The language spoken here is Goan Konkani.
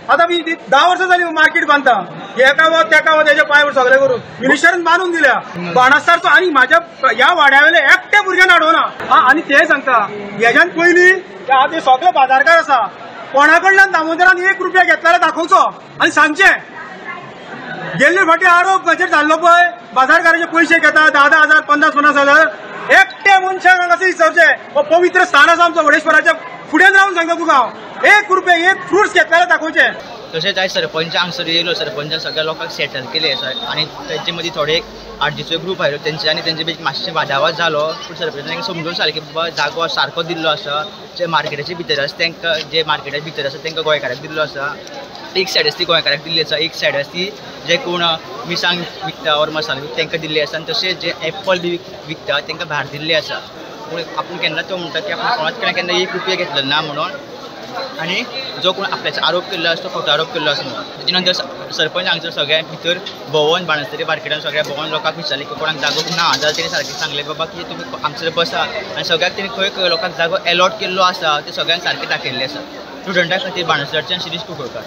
आतां 10 वर्सां जाली मार्केट बांदता, हेका वो तेका वो तेजे पांय सगळे करून मिनिस्टरान बांदून दिल्या बाणस्तारचो. आनी म्हाज्या ह्या वाड्या वयले एकट्या भुरग्यान हाडोना. आनी ते सांगता हेज्यान पयलीं आतां सगळे बाजारकार आसा, कोणा कडल्यान दामोदरान 1 रुपया घेतला दाखोवचो आनी सांगचें. गेल्ले फाटी आरोप म्हजेर जाल्लो पळय, बाजारकाराचे पयशे घेता 10-10 हजार 50-50 हजार. एकटे मनशाक हांगा विचारचें, हो पवित्र स्थान आसा आमचो वडेश्वराच्या फुडें रावन सांगता तुका हांव, 1 रुपया 1 फ्रुट्स घेतल्यार दाखोवचें. तशेंच आयज सरपंच हांगसर येयलो, सरपंचान सगळ्या लोकांक सेटल केले आसा आनी तेंचे मदीं थोडे आरजीचो ग्रूप आयलो तेंचे आनी तेंचे मातशें वादावाद जालो. पूण सरपंचान तांकां समजून सांगलें की बाबा जागो सारको दिल्लो आसा, जे मार्केटाचे भितर आसा तांकां, जे मार्केटाचे भितर आसा तांकां गोंयकाराक दिल्लो आसा. एक सायड आसा ती गोंयकाराक दिल्ली आसा, एक सायड आसा ती जे कोण मिरसांग विकता ओर मसालो विकता तांकां दिल्ली आसा, आनी तशेंच जे एप्पल बी विकता तांकां भायर दिल्ली आसा. पूण आपूण केन्ना तो म्हणटा की आपूण कोणाच कडल्यान केन्ना 1 रुपया घेतलो ना म्हणून, आनी जो कोण आपल्याचो आरोप केल्लो आसा तो खोटो आरोप केल्लो आसा म्हणून. तेजे नंतर सरपंच हांगसर सगळ्या भितर भोंवन बाणस्तारी मार्केटान सगळ्या भोंवन लोकांक विचारलें की कोणाक जागो ना जाल्यार तेणी सारकें सांगलें बाबा की तुमी हांगसर बसा, आनी सगळ्याक तेणी खंय खंय लोकांक जागो एलॉट केल्लो आसा ते सगळ्यांक सारकें दाखयल्लें आसा. स्टुडंटा खातीर बाणस्तारच्यान शिरीष कुंकळकार.